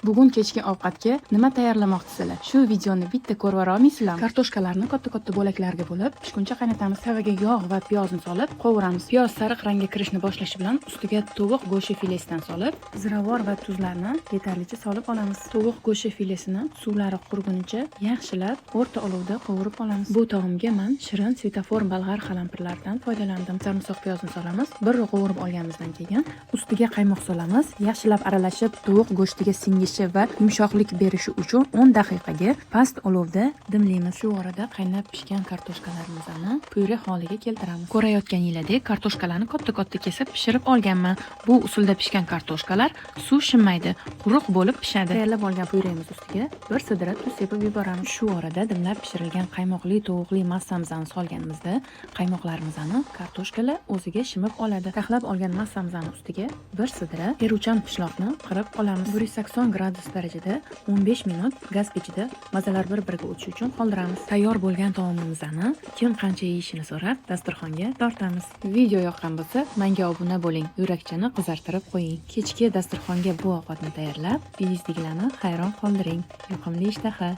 Bugun kechki ovqatga nima tayyorlamoqchisizlar? Shu videoni bitta ko'rvorolmaysizlarmi? Kartoshkalarni katta-katta bo'laklarga bo'lib, pishguncha qaynatamiz. Tavaga yog' va piyozni solib, qovuramiz. Piyoz sariq rangga kirishni boshlashi bilan ustiga tovuq go'shti filesidan solib, ziravor va tuzlarni yetarlicha solib olamiz. Tovuq go'shti filesini suvlari qurigunicha yaxshilab o'rta olovda qovurib olamiz. Bu taomga man shirin Svetofor bolg'ar qalampirlaridan foydalandim. Sarimsoq piyozni solamiz. Bir qovurib olganimizdan keyin ustiga qaymoq solamiz. Yaxshilab aralashib, tovuq go'shtiga singishi va yumshoqlik berishi uchun 10 daqiqaga past olovda dimlaymiz. Shu orada qaynab pishgan kartoshkalarimizni pyure holiga keltiramiz. Ko'rayotganinglardek, kartoshkalarni katta-katta kesib pishirib olganman. Bu usulda pishgan kartoshkalar suv shimmaydi, quruq bo'lib pishadi. Tayyorlab olgan pyuremiz ustiga bir sidra tuz sepib yuboramiz. Shu orada dimlab pishirilgan qaymoqli tovuqli massamizni solganimizda qaymoqlarimizni kartoshkalar o'ziga shimib oladi. Taxlab olgan massamizni ustiga bir sidra eruvchan pishloqni qirib olamiz. 180 gradus darajada 15 minut gaz pechida mazalar bir-biriga o'tishi uchun qoldiramiz. Tayyor bo'lgan taomimizni kim qancha yeyishini so'rab, dasturxonga tortamiz. Video yoqqan bo'lsa, menga obuna bo'ling, yurakchani qizartirib qo'ying. Kechki dasturxonga bu ovqatni tayyorlab, uyingizdagilarni hayron qoldiring. Yoqimli ishtaha.